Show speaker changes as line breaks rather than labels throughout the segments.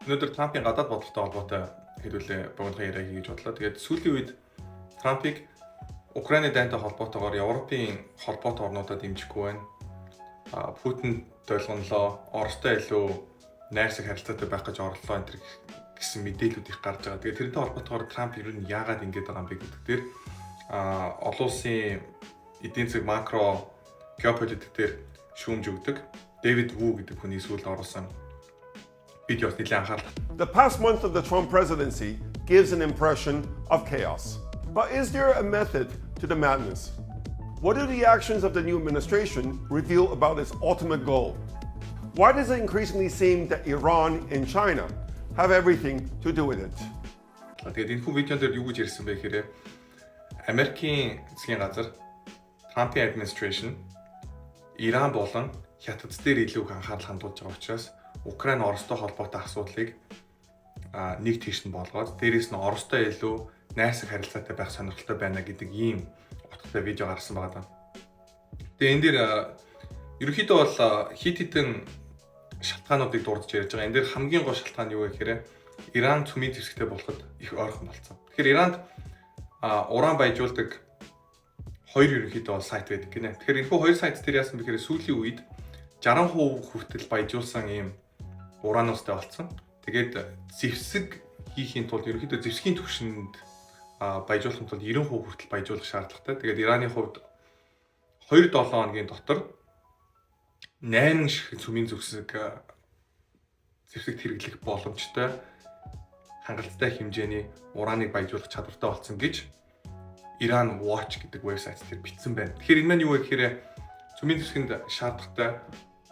Өнөөдөр Трампын гадаад бодлоготой холбоотой хэдүүлээ богинохон яриа хийе гэж бодлоо. Тэгээд сүүлийн үед Трампыг Украины дайнтай холбоотойгоор Европын холбоотой орнуудаа дэмжихгүй байна. А Путин долгонлоо, Оростой илүү найрсаг харилцаатай байх гэж орлоо энэ гэсэн мэдээлүүд их гарч байгаа. Тэгээд тэрнтэй холбоотойгоор Трамп ер нь яагаад ингэж байгаа юм бэ гэдэг дээр олон улсын эдийн засаг, макро, геополитик дээр шүүмж өгдөг Дэвид Ву гэдэг хүний сүүлд оруулсан видеос нэлээд анхаарал
The past month of the Trump presidency gives an impression of chaos. But is there a method to the madness? What do the actions of the new administration reveal about its ultimate goal? Why does it increasingly seem that Iran and China have everything to do with it?
Тэгээд энэ хүү видеон дээр юу гэж ярьсан бэ гэхээр Америкийн засгийн газар, Трампын administration Иран болон Хятад дээр илүү их анхаарал хандуулж байгаа учраас Украин, Оростой холбоотой асуудлыг нэг тийш нь болгоод, дээрээс нь Оростой илүү найрсаг харилцаатай байх сонирхолтой байна гэдэг ийм утгатай видео гаргасан байгаа даа. Тэгээ энэ дээр ерөнхийдөө бол хэд хэдэн шалтгаануудыг дурдж ярьж байгаа. Энэ дээр хамгийн гол шалтгаан нь юу вэ гэхээр Иран цөмийн зэвсэгтэй болоход их ойрхон болцсон. Тэгэхээр Иранд уран баяжуулдаг хоёр ерөнхийдөө бол сайт байдаг гинэ. Тэгэхээр энэхүү хоёр сайт дээр яасан бэ гэхээр сүүлийн үед 60% хүртэл баяжуулсан ийм уранустай болцсон. Тэгээд зэвсэг хийхийн тулд, ерөнхийдөө зэвсгийн түвшинд баяжуулахын тулд 90% хүртэл баяжуулах шаардлагатай. Тэгээд Ираны хувьд 2-7 хоногийн дотор 8 шиг цөмийн зэвсэгт хэрэглэх боломжтой хангалттай хэмжээний ураныг баяжуулах чадвартай болсон гэж Iran Watch гэдэг вебсайт дээр бичсэн байна. Тэгэхээр энэ маань юу вэ гэхээр цөмийн зэвсгэнд шаардлагатай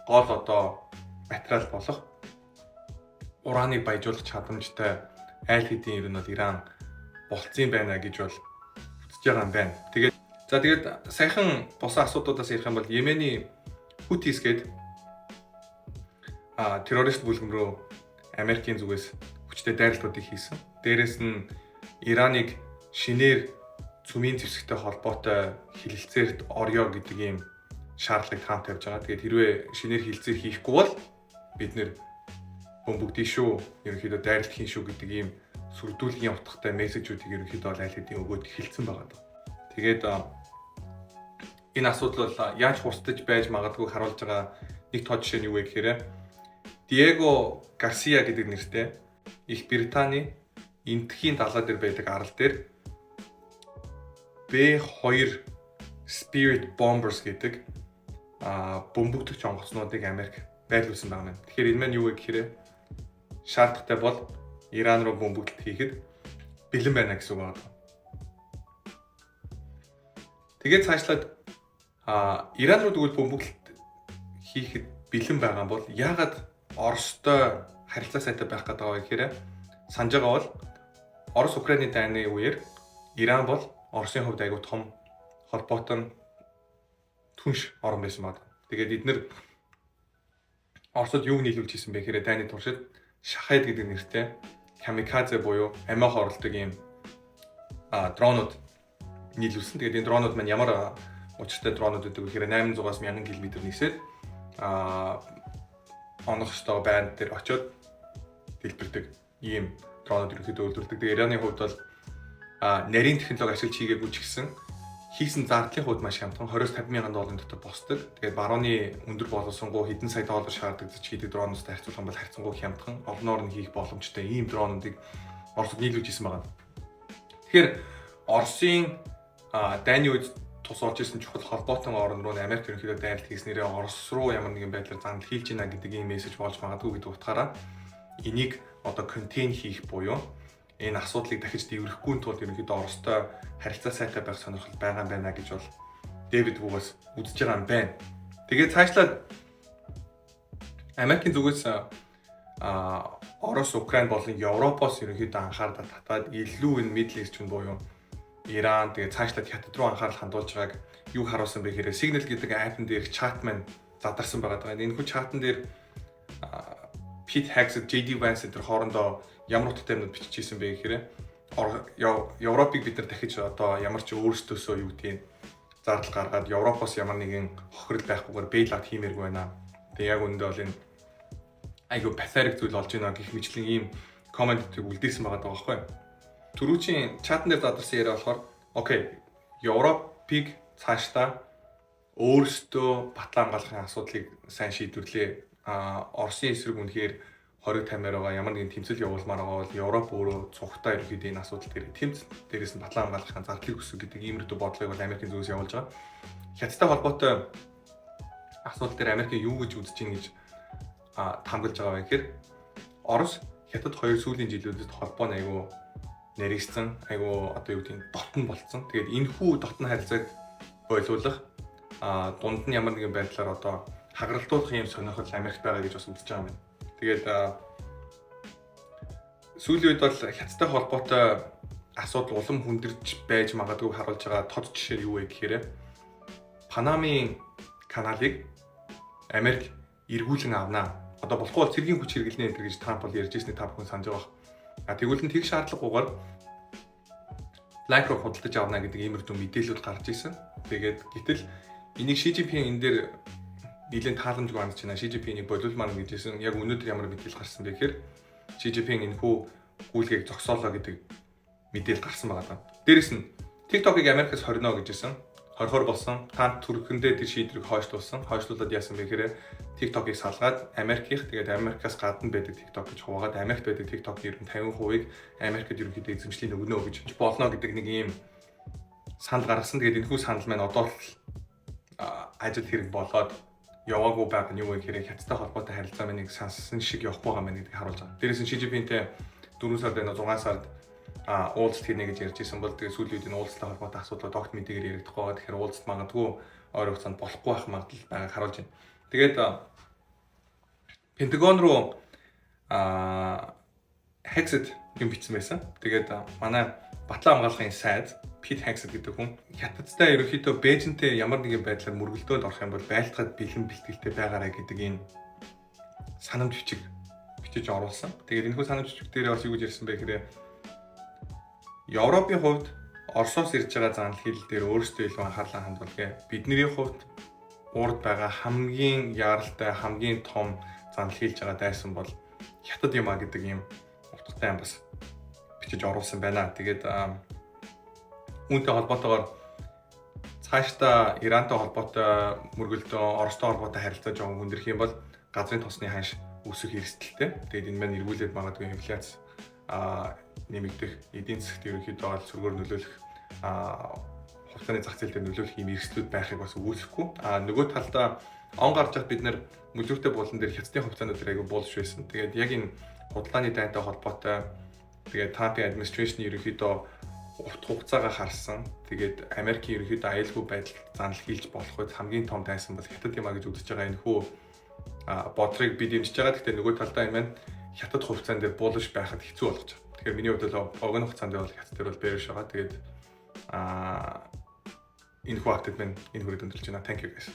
гол одоо материал болох ураныг баяжуулах чадамжтай айл хэдийн ер нь бол Иран болцсон юм байна гэж бол үзэж байгаа юм байна. Тэгээд за, тэгээд саяхан болсон асуудлуудаас ярих юм бол Йемений Хутис гээд террорист бүлгэм рүү Америкийн зүгээс хүчтэй дайралтуудыг хийсэн. Дээрээс нь Ираныг шинээр цөмийн зэвсэгтэй холбоотой хэлэлцээрт орё гэдэг ийм шаардлагыг Трамп тавьж байгаа. Тэгээд хэрвээ шинээр хэлэлцээр хийхгүй бол бид нар бөмбөгдөн шүү, ерөнхийдөө дайралт хийн шүү гэдэг ийм сүрдүүлгийн утгатай мессежүүдийг ерөнхийдөө бол аль хэдийн өгөөд эхэлсэн байгаа даа. Тэгээд энэ асуудал бол яаж хурцдаж байж магадгүй харуулж байгаа нэг тоо жишээ нь юу вэ гэхээр Диего Гарсиа гэдэг нэртэй Их Британий Энэтхэгийн далай дээр байдаг арал дээр B2 Spirit Bombers гэдэг бөмбөгдөгч онгоцнуудыг Америк байрлуулсан байгаа юм. Тэгэхээр энэ маань юу вэ гэхээр шаардлагатай бол Иран руу бөмбөгдөлт хийхэд бэлэн байна гэсэн үг байна. Тэгээд цаашлаад Иран руу тэгвэл бөмбөгдөлт хийхэд бэлэн байгаа бол яагаад Оростой харилцаа сайтай байх гэдэг байгаа вэ гэхээр санаж байгаа бол Орос Украины дайны үеэр Иран бол Оросын хувьд айгүй том холбоотой түнш орон байсан байна. Тэгээд эднэр Оросод юуг нийлүүлж хийсэн бэ гэхээр дайны туршид Шахед гэдэг нэртэй камикадзе буюу амиа хорлодог ийм дронууд нийлүүлсэн. Тэгээд энэ дронууд маань ямар учиртай дронууд гэдэг вэ гэхээр 800-аас 1000 км нисээд онох ёстой байран дээр очиод дэлбэрдэг ийм дронууд ерөнхийдөө үйлдвэрлэдэг. Тэгээд Ираны хувьд бол нарийн технологи ашиглаж хийгээгүй ч гэсэн хийсэн зардлын хувьд маш хямдхан, 20-50 мянган долларын дотор босдог. Тэгээд барууны өндөр боловсронгуй хэдэн сая доллар шаарддаг хийдэг дронуудтай харьцуулах юм бол харьцангуй хямдхан, олноор нь хийх боломжтой ийм дронуудыг Оросд нийлүүлж хийсэн байгаа. Тэгэхээр Оросын дайны үед тус олж ирсэн чухал холбоотон орн руу Америк ерөнхийдөө дайралт хийснээрээ Орос руу ямар нэгэн байдлаар зандал хийлж байна гэдэг ийм мессеж болж магадгүй гэдэг утгаараа энийг одоо contain хийх буюу энэ асуудлыг дахиж дэврэхгүй тулд ерөнхийдөө Оростой харилцаа сайтай байх сонирхол байгаа юм байна гэж бол Дэвид Вугаас үзэж байгаа юм байна. Тэгээд цаашлаад Америкийн зүгээс Орос, Украин болон Европоос ерөнхийдөө анхаарлаа татаад илүү энэ Middle East буюу Иран, тэгээд цаашлаад Хятад руу анхаарал хандуулж байгааг юу харуулсан бэ гэхээр Signal гэдэг app-н дээр чат маань задарсан байгаа даа. Энэ хүү чатан дээр Pete Hegseth, JD Vance энэ хоорондоо ямар утгатай юмнууд биччихсэн бэ гэхээр Европыг бид нар дахиж одоо ямар ч өөрсдөөсөө юу гэдгийг зардал гаргаад Европоос ямар нэгэн хохирол байхгүйгээр bail out хиймээргүй байна. Тэгээ яг үүндээ бол энэ Айгу pathetic зүйл болж байна гэх мэтлэн ийм comment үлдээсэн байгаа даа байхгүй. Түрүүчийн чатан дээр задарсан яриа болохоор, okay, Европыг цаашдаа өөрсдөө батлан хамгаалахын асуудлыг сайн шийдвэрлээ. А Оросын эсрэг үнэхээр хориг тамиар байгаа, ямар нэгэн тэмцэл явуулмаар байгаа бол Европ өөрөө цугтаа ерөнхийдөө энэ асуудал дээр тэмц, дээрээс нь батлан хамгаалахын зардлыг өсгөх гэдэг иймэрхүү бодлогыг бол Америкийн зүгээс явуулж байгаа. Хятадтай холбоотой асуудал дээр Америкийн юу гэж үзэж байна гэж таамаглаж байгаа вэ гэхээр Орос, Хятад хоёр сүүлийн жилүүдэд холбоо нь айгүй нарийсцэн, айгүй одоо юу гэдгийг дотн болцсон. Тэгээд энэ хүү дотн харилцааг болиулах, дунд нь ямар нэгэн байдлаар одоо хагаралтуулах юм сонирхол Америкт байгаа гэж бас үзэж байгаа юм байна. Тэгээд сүүлийн үед бол Хятадтай холбоотой асуудал улам хүндэрч байж магадгүй харуулж байгаа тод жишээ юу вэ гэхээр Панамын каналыг Америк эргүүлэн авнаа. Одоо болохгүй бол цэргийн хүч хэрэглэнэ гэж Трамп бол ярьж ирснийг та бүхэн санаж байгаа. А тэгвэл нь тэг шаардлагагүйгээр BlackRock худалдаж авна гэдэг иймэрхүү мэдээлэлүүд гарч ирсэн. Тэгээд гэтэл энийг Ши Цзиньпин энэ дээр нэлээд тааламжгүй хандж байна. Ши Цзиньпинийг болиулмаар гэж хэлсэн. Яг өнөөдөр ямар мэдээлэл гарсан бэ гэхээр Ши Цзиньпин энэ хүү гүйлгээг зогсоолоо гэдэг мэдээлэл гарсан байгаа даа. Дээрэс нь TikTok-ыг Америкаас хоригно гэж хэлсэн. Хорихоор болсон. Трамп түрхэндээ тэр шийдвэрийг хойшлуулсан. Хойшлуулад яасан бэ гэхээр TikTok-ыг салгаад Америкийнх, тэгээд Америкаас гадна байдаг TikTok гэж хуваагаад, Америкт байдаг TikTok-ийн ер нь 50%-ийг Америкт ерөнхийдөө эзэмшлийн өгнө гэж болно гэдэг нэг ийм санал гаргасан. Тэгээд энэхүү санал маань одоо л ажил хэрэг болоод яваагүй байгаа нь юу вэ гэхээр Хятадтай холбоотой харилцаа маань нэг сансан шиг явахгүй байгаа мэн гэдгийг харуулж байгаа. Дээрээс нь Ши Цзиньпинтэй 4 сард байна, 6 сард уулзалт хийнэ гэж ярьж исэн бол тэгээ сүүлийн үед энэ уулзалттай холбоотой асуудлууд огт мэдээгээр яригдахгүй байгаа. Тэгэхээр уулзалт магадгүй ойрын хугацаанд болохгүй байх магадлал байгааг харуулж байна. Тэгээд Пентагон руу Hegseth юм бичсэн байсан. Тэгээд манай батлан хамгаалахын сайд Pete Hegseth гэдэг хүн Хятадтай, ерөнхийдөө Бээжинтэй ямар нэгэн байдлаар мөргөлдөөнд орох юм бол байлдахад бэлэн бэлтгэлтэй байгаарай гэдэг энэ санамж бичиг бичиж оруулсан. Тэгээд энэхүү санамж бичиг дээр бас юу гэж ярьсан бэ гэхээр Европын хувьд Оросоос ирж байгаа занал хийлэл дээр өөрсдөө илүү анхаарлаа хандуулъя. Бидний хувьд урд байгаа хамгийн яаралтай, хамгийн том занал хийлж байгаа дайсан бол Хятад юм а гэдэг ийм утгатай юм бас бичиж оруулсан байна. Тэгээд үүнтэй холбоотойгоор цаашдаа Ирантай холбоотой мөргөлдөө, Оростой холбоотой харилцаа жоохон хүндрэх юм бол газрын тосны ханш өсөх эрсдэлтэй. Тэгээд энэ маань эргүүлээд магадгүй инфляц нэмэгдэх, эдийн засагт ерөнхийдөө бол сөргөөр нөлөөлөх, хувьцааны зах зээл дээр нөлөөлөх ийм эрсдлүүд байхыг бас өгүүлэхгүй. Нөгөө талдаа он гарч байхад бид нэр мүлүүртэй буулан дээр Хятадын хувьцаанууд дээр айгүй буулж байсан. Тэгээд яг энэ худалдааны дайнтай холбоотой, тэгээд Трампын administration ерөнхийдөө урт хугацаагаа харсан. Тэгээд Америкийн ерөнхийдөө аюулгүй байдал занал хийлж болох үед хамгийн том дайсан бол Хятад юм а гэж үзэж байгаа энэ хүү бодлогыг би дэмжиж байгаа. Гэхдээ нөгөө талдаа энэ маань Хятад хувьцаан дээр буулж байхад хэцүү болгож байгаа. Тэгэхээр миний хувьд бол богино хугацаанд бол Хятад дээр бол bearish байгаа. Тэгээд энэ хүү update маань энэ хүрээд өндөрлөж байна. Thank you guys.